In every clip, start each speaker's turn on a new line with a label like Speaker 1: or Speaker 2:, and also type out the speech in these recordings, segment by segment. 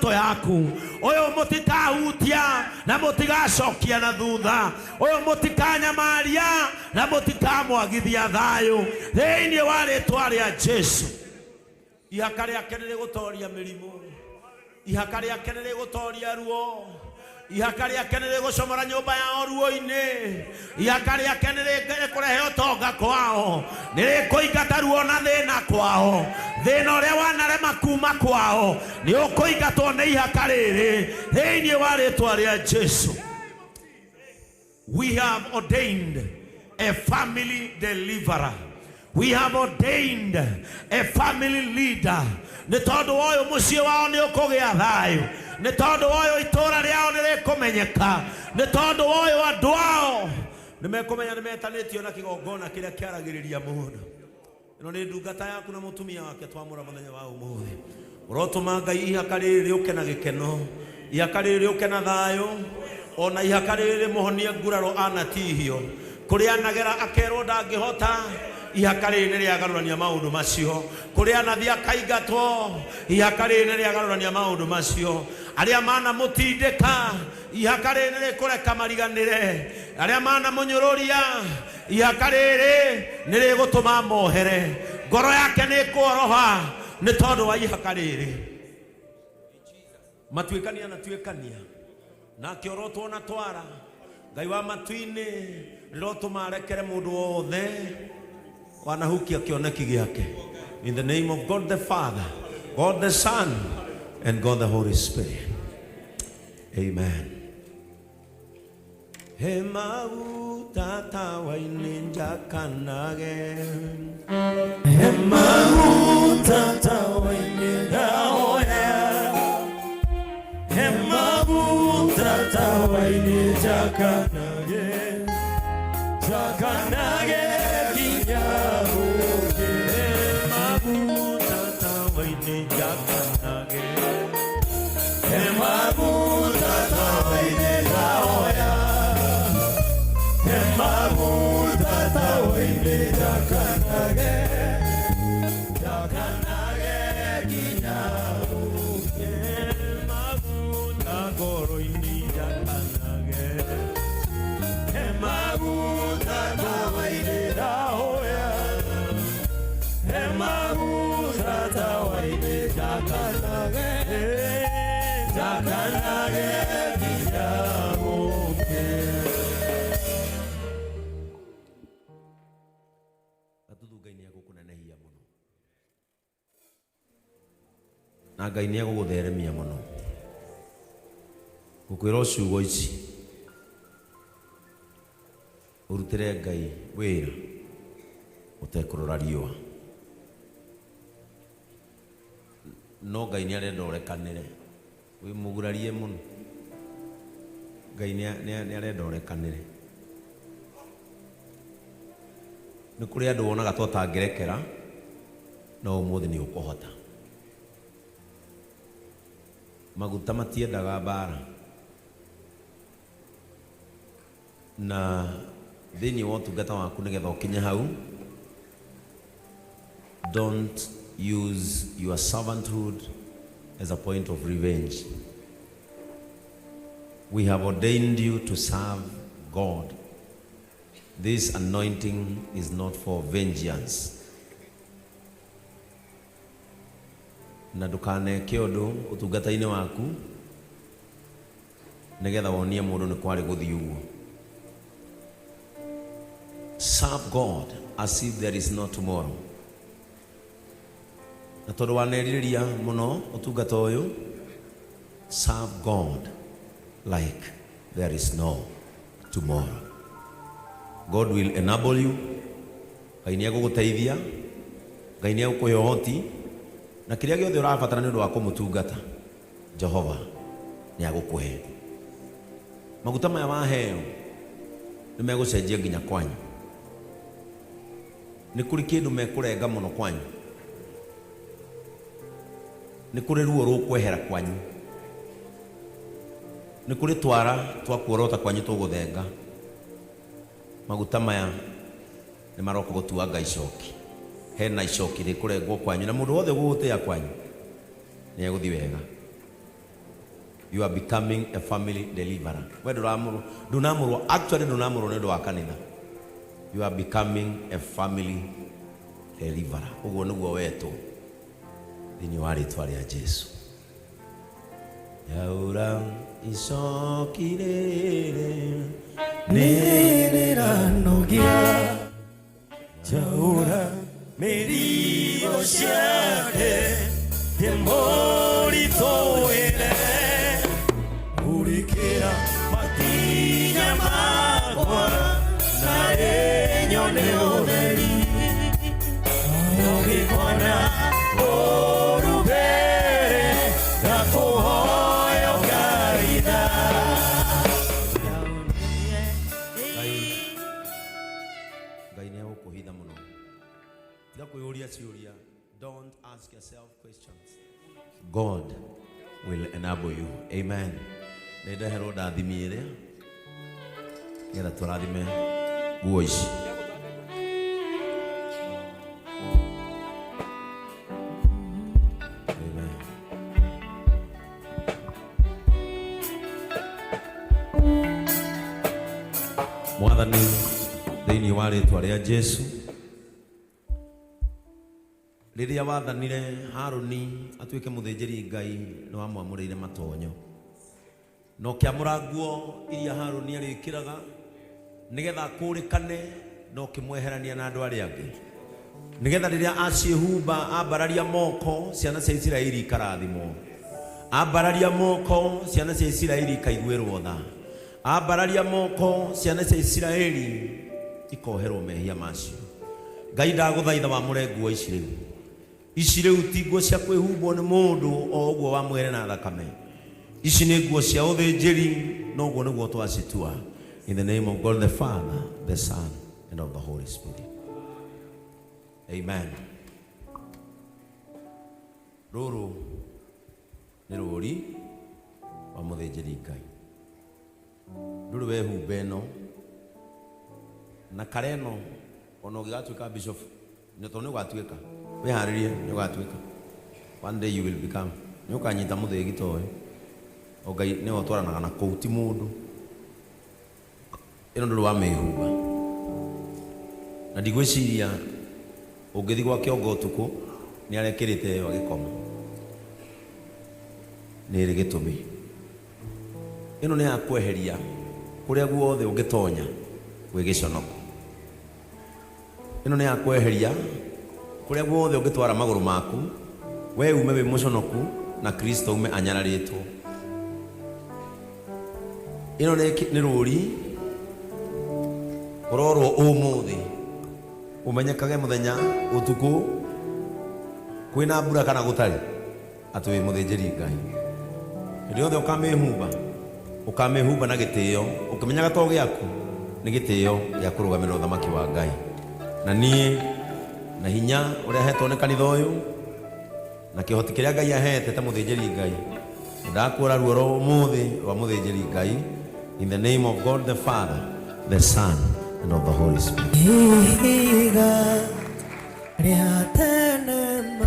Speaker 1: Mbũtũ yaku. Ũyũ mũtikahutia na mũtigacokia na thutha, ũyũ mũtikanyamaria na mũtikamwagithia thayũ, thĩinĩ wa rĩtwa rĩa Jesu. Ihaka rĩake nĩ rĩgũtoria mĩrimũ, ihaka rĩake nĩ rĩgũtoria ruo, ihaka rĩake nĩ rĩgũcomora nyũmba yao ruo-inĩ, ihaka rĩake nĩ rĩkũrehe ũtonga kwao, nĩ rĩkũingata ruo na thĩna kwao, thĩna ũrĩa wanarema kuma kwao nĩ ũkũingatwo nĩ ihaka rĩrĩ thĩinĩ wa rĩtwa rĩa Jesu. We have ordained a family deliverer. We have ordained a family leader. Nĩ tondũ wa ũyũ mũciĩ wao nĩ ũkũgĩa thayũ. Nĩ tondũ wa ũyũ itũũra rĩao nĩ rĩkũmenyeka. Nĩ tondũ wa ũyũ andũ ao nĩ mekũmenya nĩ metanĩtio na kĩgongona kĩrĩa kĩaragĩrĩria mũndũ. Ĩno nĩ ndungata yaku na mũtumia wake twamũra mũthenya wa ũmũthĩ. Ũrotũma Ngai ihaka rĩrĩ rĩũke na gĩkeno, ihaka rĩrĩ rĩũke na thayũ, ona ihaka rĩrĩ rĩmũhonie nguraro anatihio. Kũrĩa anagera akerwo ndangĩhota, ihaka rĩrĩ nĩ rĩagarũrania maũndũ macio. Kũrĩa anathiĩ akaingatwo, ihaka rĩrĩ nĩ rĩagarũrania maũndũ macio. Arĩa manamũtindĩka, ihaka rĩrĩ nĩ rĩkũreka mariganĩre. Arĩa manamũnyũrũria, Ihaka rĩrĩ nĩ rĩgũtũma mohere, ngoro yake nĩ ĩkuoroha nĩ tondũ wa ihaka rĩrĩ. Matuĩkania na tuĩkania na akĩorotwo na twara, Ngai wa matu-inĩ rĩrotũma arekere mũndũ wothe wanahukia kĩoneki gĩake. In the name of God the Father, God the Son, and God the Holy Spirit. Amen. He maguta tawa-inĩ njakanage.
Speaker 2: He maguta tawa-inĩ ndahoya. He maguta tawa-inĩ njakanage. Njakanage nginya gũkĩe.
Speaker 1: He maguta tawa-inĩ njakanage.
Speaker 2: He maguta tawa-inĩ ndahoya. He maguta tawa-inĩ njakanage. Njakanage nginya gũkĩe.
Speaker 1: Maguta ngoro-inĩ njakanage.
Speaker 2: He maguta tawa-inĩ ndahoya. He maguta tawa-inĩ njakanage. Njakanage nginya gũkĩe.
Speaker 1: Gatuthu Ngai nĩ egũkũnenehia mũno. Na Ngai nĩ egũgũtheremia mũno. Ngũkwĩra o ciugo ici. Ũrutĩre Ngai wĩra ũtekũrora riũa. No Ngai nĩ arenda ũrekanĩre. Wĩ mũgurarie mũno. Ngai nĩ arenda ũrekanĩre. Nĩ kũrĩ andũ wonaga ta ũtangĩrekera, no ũmũthĩ nĩ ũkũhota. Maguta matiendaga mbara. Na thĩinĩ wa ũtungata waku nĩgetha ũkinye hau, don't use your servanthood as a point of revenge. We have ordained you to serve God. This anointing is not for vengeance. Na ndũkaneke ũndũ ũtungata-inĩ waku nĩgetha wonie mũndũ nĩ kwarĩ gũthiĩ ũguo. Serve God as if there is no tomorrow. Na tondũ wanerirĩria mũno ũtungata ũyũ, serve God like there is no tomorrow. God will enable you. Ngai nĩ egũgũteithia, Ngai nĩ egũkũhe ũhoti, na kĩrĩa gĩothe ũrabatara nĩ ũndũ wa kũmũtungata, Jehova nĩ agũkũhe. Maguta maya waheo nĩ megũcenjia nginya kwanyu. Nĩ kũrĩ kĩndũ mekũrenga mũno kwanyu. Nĩ kũrĩ ruo rũkwehera kwanyu. Nĩ kũrĩ twara twa kuorota kwanyu tũgũthenga. Maguta maya nĩ maroka gũtuanga icoki. Hena icoki rĩkũrengwo kwanyu na mũndũ wothe ũgũgũtĩa kwanyu nĩ egũthiĩ wega. You are becoming a family deliverer. We ndũramũrwo, ndũnamũrwo, actually ndũnamũrwo nĩ ũndũ wa kanitha. You are becoming a family deliverer. Ũguo nĩguo wetwo thĩinĩ wa rĩtwa rĩa Jesu. Yaura icoki rĩrĩ
Speaker 2: nĩrĩranogia njaũra mĩrigo ciake ndĩmũritũhĩre hurĩkĩra makinya makwa na ĩnyone ũtheri ũgĩkona ũru mbere ndakũhoya ũngaitha.
Speaker 1: Ngai Ngai nĩ egũkũhitha mũno. Tiga kwĩyũria ciũria. Don't ask yourself questions. God will enable you. Amen. Nĩ ndeherwo ndathimi ĩrĩa nĩgetha tũrathime nguo ici. Amen. Mwathani, thĩinĩ wa rĩtwa rĩa Jesu, rĩrĩa wathanire Harũni atuĩke mũthĩnjĩri Ngai, nĩ wamwamũrĩire matonyo na ũkĩamũra nguo iria Harũni arĩkĩraga nĩgetha akũrĩkane na ũkĩmweherania na andũ arĩa angĩ, nĩgetha rĩrĩa aciĩhumba ambararia moko ciana cia Isiraeli ikarathimwo, ambararia moko ciana cia Isiraeli ikaiguĩrwo tha, ambararia moko ciana cia Isiraeli ikoherwo mehia macio. Ngai, ndagũthaitha wamũre nguo ici rĩu. Ici rĩu ti nguo cia kwĩhumbwo nĩ mũndũ o ũguo wa mwĩrĩ na thakame. Ici nĩ nguo cia ũthĩnjĩri, na ũguo nĩguo twacitua. In the name of God the Father, the Son, and of the Holy Spirit. Amen. Rũrũ nĩ rũri rwa mũthĩnjĩri Ngai. Ndũrĩ wehumba ĩno na kare ĩno ona ũngĩgatuĩka bishop, nĩ tondũ nĩ ũgatuĩka, wĩharĩrie, nĩ ũgatuĩka. One day you will become. Nĩ ũkanyita mũthĩgi ta ũyũ. O Ngai nĩwe ũtwaranaga na kũu, ti mũndũ. Ĩno ndũrĩ wamĩhumba. Na ndigwĩciria ũngĩthiĩ gwa kĩongo ũtukũ nĩ arekĩrĩte ĩyo agĩkoma. Nĩ ĩrĩ gĩtũmi. Ĩno nĩ ya kweheria kũrĩa guothe ũngĩtonya gwĩ gĩconoko. Ĩno nĩ ya kweheria kũrĩa guothe ũngĩtwara magũrũ maku, we ume wĩ mũconoku na Kristo ume anyararĩtwo. Ĩno nĩ rũri ũrorwo ũmũthĩ ũmenyekage mũthenya ũtukũ kwĩna mbura kana gũtarĩ atĩ wĩ mũthĩnjĩri Ngai. Hĩndĩ yothe ũkamĩhumba, ũkamĩhumba na gĩtĩo, ũkĩmenyaga to gĩaku nĩ gĩtĩo gĩa kũrũgamĩrĩra ũthamaki wa Ngai. Na niĩ na hinya ũrĩa hetwo nĩ kanitha ũyũ na kĩhoti kĩrĩa Ngai ahete ta mũthĩnjĩri Ngai, ndakuora ruoro ũmũthĩ rwa mũthĩnjĩri Ngai. In the name of God the Father, the Son, and of the Holy Spirit.
Speaker 2: Ihiga rĩa tene ma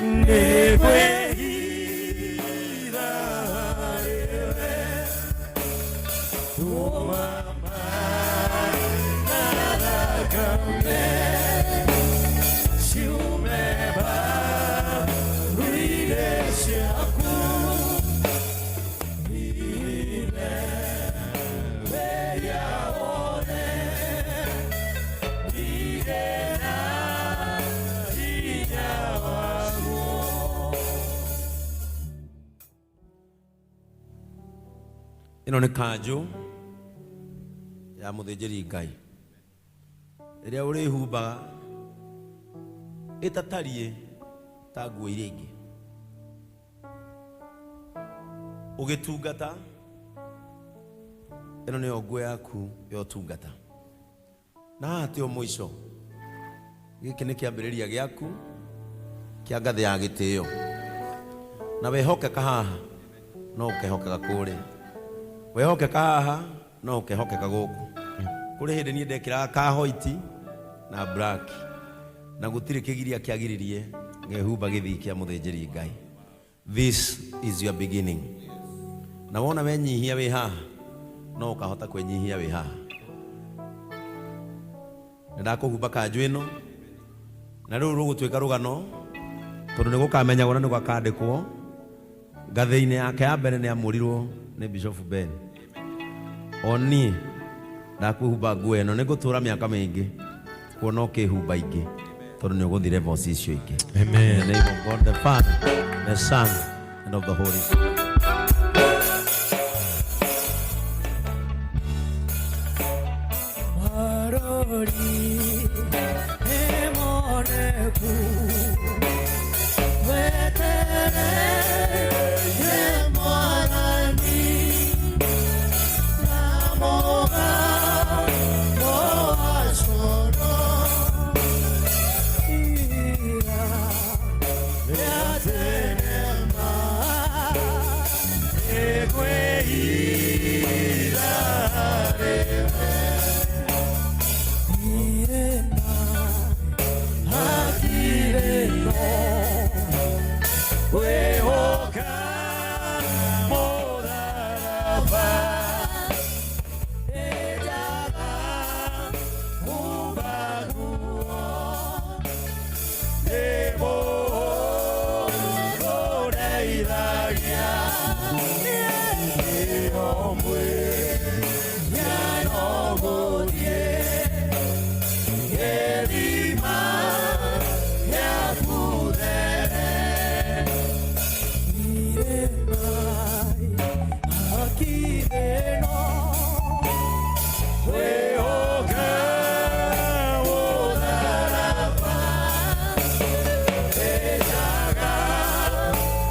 Speaker 2: nĩ kwĩhitha harĩwe, tũma maĩ na thakame ciume mbaru-inĩ ciaku, hithe wĩhia wothe, ndirĩ na hinya waguo.
Speaker 1: Ĩno nĩ kanjũ ya mũthĩnjĩri Ngai ĩrĩa ũrĩhumbaga ĩtatariĩ ta nguo iria ingĩ ũgĩtungata. Ĩno nĩyo nguo yaku ya ũtungata, na haha tio mũico. Gĩkĩ nĩ kĩambĩrĩria gĩaku kĩa ngathĩ ya gĩtĩo, na wehokeka haha no ũkehokeka kũrĩa, wehokeka haha no ũkehokeka gũkũ. Kũrĩ hĩndĩ niĩ ndekĩraga ka white na black na gũtirĩ kĩgiria kĩagiririe ngehumba gĩthii kĩa mũthĩnjĩri Ngai. This is your beginning. Na wona wenyihia wĩ haha, no ũkahota kwĩnyihia wĩ haha. Nĩ ndakũhumba kanjũ ĩno, na rĩu rũgũtuĩka rũgano, tondũ nĩ gũkamenyagwo na nĩ gũkandĩkwo ngathĩ-inĩ yake ya mbere. Nĩ amũrirwo nĩ Bishop Ben. O niĩ ndakwĩhumba nguo ĩno, nĩ ngũtũra mĩaka mĩingĩ kuona ũkĩhumba ingĩ, tondũ nĩ ũgũthiĩ levels icio ingĩ.
Speaker 2: Amen.
Speaker 1: In the name of God the Father, the Son, and of the Holy Spirit.
Speaker 2: Marori nĩmoneku wetereire Mwathani na mũgambo wa coro ira rĩa tene ma ĩkwĩhitha rĩwe irĩma hakirĩno kwĩhoka mũtharaba ĩjaga humba nguo nĩ mũũndeithagia nĩo mwĩya no gũthiĩ gĩthima gĩaku there irĩma hakirĩno kwĩhoka mũtharaba ĩjaga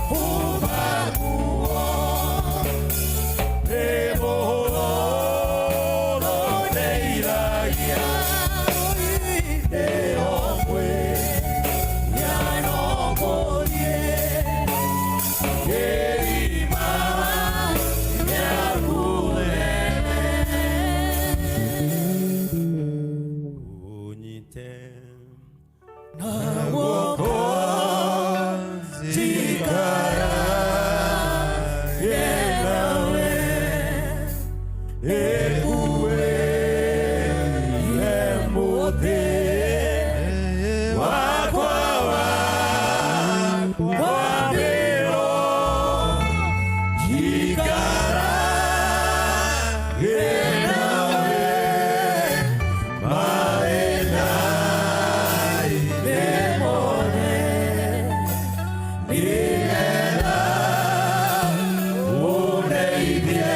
Speaker 2: humba nguo nĩ mũũndeithagia nĩo mwĩya no gũthiĩ gĩthima gĩaku there.
Speaker 1: Ũnyite
Speaker 2: na guoko njikara nawe ĩkuĩre mũtĩ wakwa wa kwambĩrwo njikara nawe mathĩna mothe nĩgetha ũndeithie.